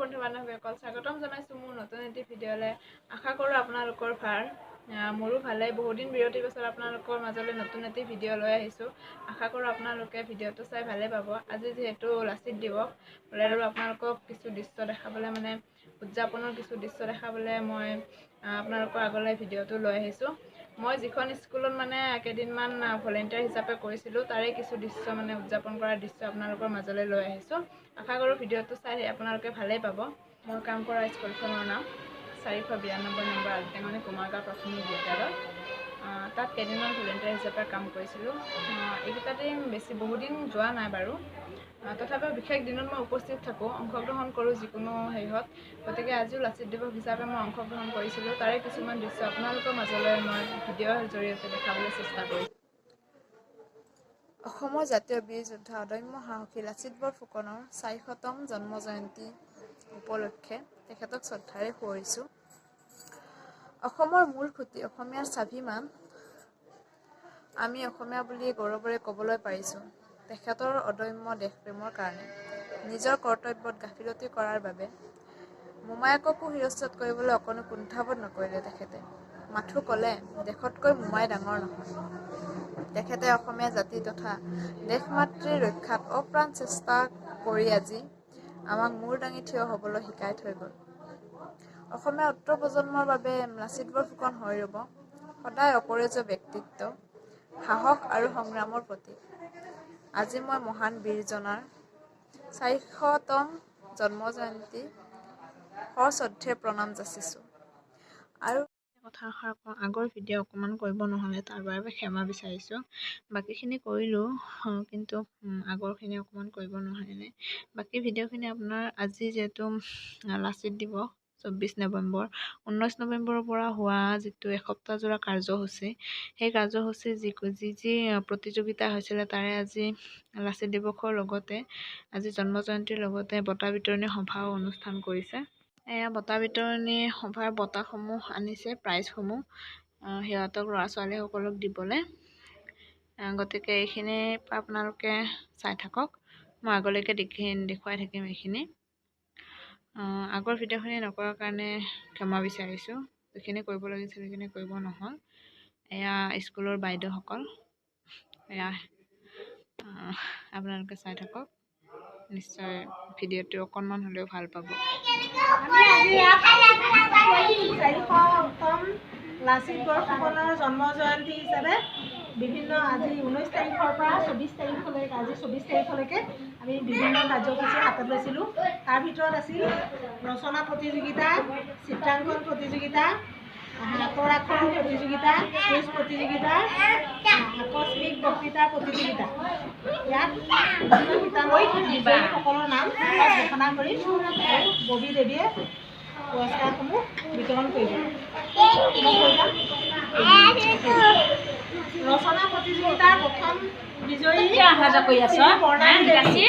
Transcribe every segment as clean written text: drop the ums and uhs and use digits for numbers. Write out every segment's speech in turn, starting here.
বন্ধু বান্ধৱীসকল, স্বাগতম জনাইছোঁ মোৰ নতুন এটি ভিডিঅ'লৈ। আশা কৰোঁ আপোনালোকৰ ভাল, মোৰো ভালেই। বহুদিন বিৰতিৰ পাছত আপোনালোকৰ মাজলৈ নতুন এটি ভিডিঅ' লৈ আহিছোঁ। আশা কৰোঁ আপোনালোকে ভিডিঅ'টো চাই ভালেই পাব। আজি যিহেতু লাচিত দিৱস, আৰু আপোনালোকক কিছু দৃশ্য দেখাবলৈ, মানে উদযাপনৰ কিছু দৃশ্য দেখাবলৈ মই আপোনালোকৰ আগলৈ ভিডিঅ'টো লৈ আহিছোঁ। মই যিখন স্কুলত মানে কেইদিনমান ভলেণ্টিয়াৰ হিচাপে কৰিছিলোঁ, তাৰে কিছু দৃশ্য, মানে উদযাপন কৰাৰ দৃশ্য আপোনালোকৰ মাজলৈ লৈ আহিছোঁ। আশা কৰোঁ ভিডিঅ'টো চাই আপোনালোকে ভালেই পাব। মই কাম কৰা স্কুলখনৰ নাম 492 নম্বৰ আলটেঙনি কুমাৰগাঁও প্ৰাথমিক বিদ্যালয়। তাত কেইদিনমান ভলেণ্টিয়াৰ হিচাপে কাম কৰিছিলোঁ। এইকেইটা দিন বেছি বহুদিন যোৱা নাই বাৰু, তথাপিও বিশেষ দিনত মই উপস্থিত থাকোঁ, অংশগ্ৰহণ কৰোঁ যিকোনো হেৰিহত। গতিকে আজিও লাচিত দিৱস হিচাপে মই অংশগ্ৰহণ কৰিছিলোঁ। তাৰে কিছুমান দৃশ্য আপোনালোকৰ মাজলৈ মই ভিডিঅ'ৰ জৰিয়তে দেখাবলৈ চেষ্টা কৰিছোঁ। অসমৰ জাতীয় বীৰ যোদ্ধা অদম্য সাহসী লাচিত বৰফুকনৰ 400তম জন্ম জয়ন্তী উপলক্ষে তেখেতক শ্ৰদ্ধাৰে সোঁৱৰিছোঁ। অসমৰ মূল খুঁটি, অসমীয়াৰ স্বাভিমান, আমি অসমীয়া বুলি গৌৰৱেৰে ক'বলৈ পাৰিছোঁ তেখেতৰ অদম্য দেশপ্ৰেমৰ কাৰণে। নিজৰ কৰ্তব্যত গাফিলতি কৰাৰ বাবে মোমায়েককো শিৰচ্ছেদ কৰিবলৈ অকণো কুণ্ঠাবোধ নকৰিলে তেখেতে। মাথো ক'লে, দেশতকৈ মোমাই ডাঙৰ নহয়। তেখেতে অসমীয়া জাতি তথা দেশ মাতৃৰ ৰক্ষাত অপ্ৰাণ চেষ্টা কৰি আজি আমাক মূৰ দাঙি থিয় হ'বলৈ শিকাই থৈ গ'ল। অসমীয়া উত্তৰ প্ৰজন্মৰ বাবে লাচিত বৰফুকন হৈ ৰ'ব সদায় অপৰাজেয় ব্যক্তিত্ব, সাহস আৰু সংগ্ৰামৰ প্ৰতীক। আজি মই মহান বীৰজনাৰ 400তম জন্ম জয়ন্তী সশ্ৰদ্ধে প্ৰণাম যাচিছোঁ। আৰু কথা এষাৰ কওঁ, আগৰ ভিডিঅ' অকণমান কৰিব নহ'লে তাৰ বাবে ক্ষমা বিচাৰিছোঁ। বাকীখিনি কৰিলোঁ, কিন্তু আগৰখিনি অকণমান কৰিব নোৱাৰিলে। বাকী ভিডিঅ'খিনি আপোনাৰ আজি যিহেতু লাচিত দিৱস 24 নৱেম্বৰ, 19 নৱেম্বৰৰ পৰা হোৱা যিটো এসপ্তাহজোৰা কাৰ্যসূচী, সেই কাৰ্যসূচী যি যি যি প্ৰতিযোগিতা হৈছিলে তাৰে আজি লাচিত দিৱসৰ লগতে আজি জন্ম জয়ন্তীৰ লগতে বঁটা বিতৰণী সভাও অনুষ্ঠান কৰিছে। এয়া বঁটা বিতৰণী সভাৰ বঁটাসমূহ আনিছে, প্ৰাইজসমূহ সিহঁতক ল'ৰা ছোৱালীসকলক দিবলৈ। গতিকে এইখিনি আপোনালোকে চাই থাকক, মই আগলৈকে দেখুৱাই থাকিম এইখিনি। আগৰ ভিডিঅ'খিনি নকৰাৰ কাৰণে ক্ষমা বিচাৰিছোঁ, যিখিনি কৰিব লাগিছিল সেইখিনি কৰিব নহ'ল। এয়া স্কুলৰ বাইদেউসকল, এয়া আপোনালোকে চাই থাকক, নিশ্চয় ভিডিঅ'টো অকণমান হ'লেও ভাল পাব। আমি আজি ইয়াত 400তম লাচিত বৰফুকনৰ জন্ম জয়ন্তী হিচাপে বিভিন্ন আজি 19 তাৰিখৰ পৰা 24 তাৰিখলৈকে, আজি 24 তাৰিখলৈকে আমি বিভিন্ন কাৰ্যসূচী হাতত লৈছিলোঁ। তাৰ ভিতৰত আছিল ৰচনা প্ৰতিযোগিতা, চিত্ৰাংকন প্ৰতিযোগিতা, হাতৰ আখৰ প্ৰতিযোগিতা, কুইজ প্ৰতিযোগিতা, আকস্মিক বক্তৃতা প্ৰতিযোগিতা। ইয়াত বিজয়ীসকলৰ নাম ঘোষণা কৰি আৰু ববী দেৱীয়ে পুৰস্কাৰসমূহ বিতৰণ কৰিব। ৰচনা প্ৰতিযোগিতাৰ প্ৰথম বিজয়ী বৰ্ণালী দেৱী।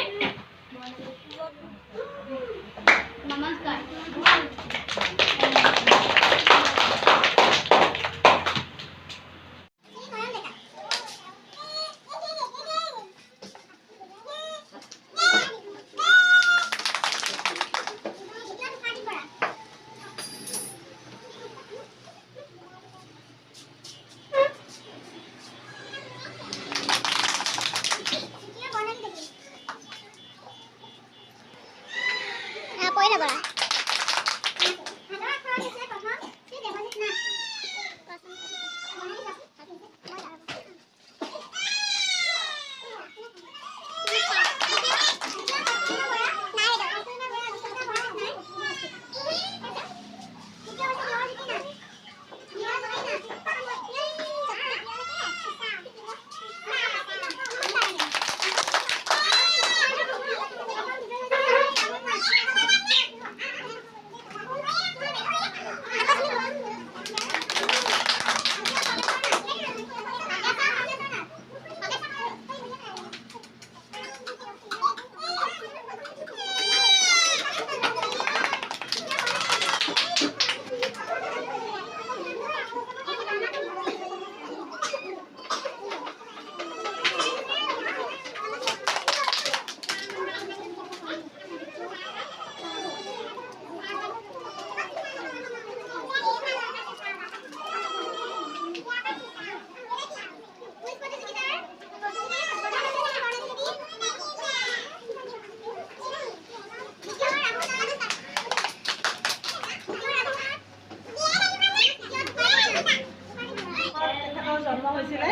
হৈছিলে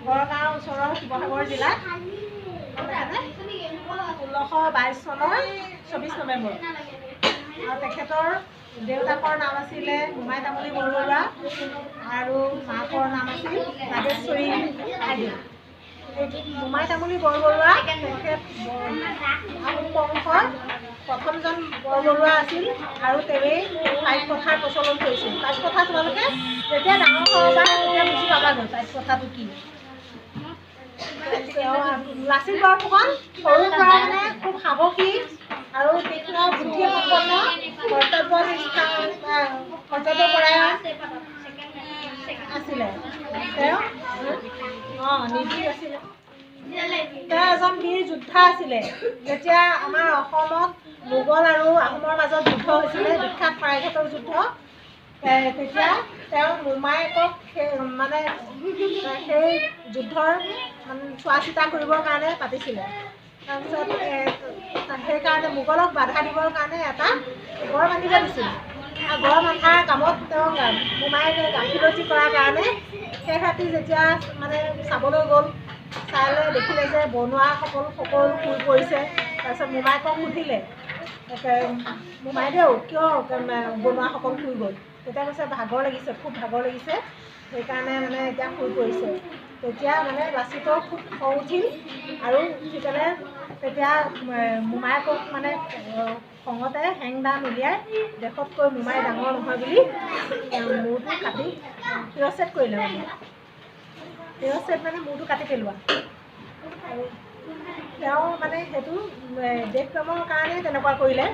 গড়গাঁৱৰ ওচৰৰ শিৱসাগৰ জিলাত 1622 চনৰ 24 নৱেম্বৰ। আৰু তেখেতৰ দেউতাকৰ নাম আছিলে মোমাই তামুলী বৰবৰুৱা আৰু মাকৰ নাম আছিল ৰাগেশ্বৰী আইদেউ। মোমাই তামুলী বৰবৰুৱা তেখেত আহোম বংশৰ প্ৰথমজন বৰবৰুৱা আছিল আৰু তেৱেঁই পাইক প্ৰথাৰ প্ৰচলন কৰিছিল। পাইক প্ৰথা তোমালোকে যেতিয়া ডাঙৰ হ'বা তেতিয়া বুজি পাবাগৈ পাইক প্ৰথাটো কি। লাচিত বৰফুকন সৰুৰ পৰা মানে খুব সাহসী আৰু তীক্ষ্ণ বুদ্ধি সম্পন্ন, কৰ্তব্যনিষ্ঠা, কৰ্তব্যপৰায়ণ আছিলে। তেওঁ নিৰ্ভীক আছিলে। তেওঁ এজন বীৰ যোদ্ধা আছিলে। যেতিয়া আমাৰ অসমত মোগল আৰু আহোমৰ মাজত যুদ্ধ হৈছিলে, বিখ্যাত শৰাইঘাটৰ যুদ্ধ, তেতিয়া তেওঁ মোমায়েকক মানে সেই যুদ্ধৰ চোৱা চিতা কৰিবৰ কাৰণে পাতিছিলে। তাৰপিছত সেইকাৰণে মোগলক বাধা দিবৰ কাৰণে এটা গড় বান্ধিব দিছিল। গড় বান্ধাৰ কামত তেওঁ মোমায়েকে গাফিলতি কৰাৰ কাৰণে শেষ ৰাতি যেতিয়া মানে চাবলৈ গ'ল, চালে দেখিলে যে বনোৱাসকল সকলো শুই পৰিছে। তাৰপিছত মোমায়েকক সুধিলে, মোমাইদেউ কিয় বনোৱাসকল শুই গ'ল? তেতিয়া কৈছে ভাগৰ লাগিছে, খুব ভাগৰ লাগিছে, সেইকাৰণে মানে এতিয়া শুই পৰিছে। তেতিয়া মানে লাচিতৰ খুব খং উঠিল আৰু উঠি পেলাই তেতিয়া মোমায়েকক মানে খঙতে হেংদান উলিয়াই দেশতকৈ মোমাই ডাঙৰ নহয় বুলি মূৰটো কাটি শিৰচ্ছেদ কৰিলে। মানে শিৰচ্ছেদ মানে মূৰটো কাটি পেলোৱা। আৰু তেওঁ মানে সেইটো দেশপ্ৰেমৰ কাৰণেই তেনেকুৱা কৰিলে।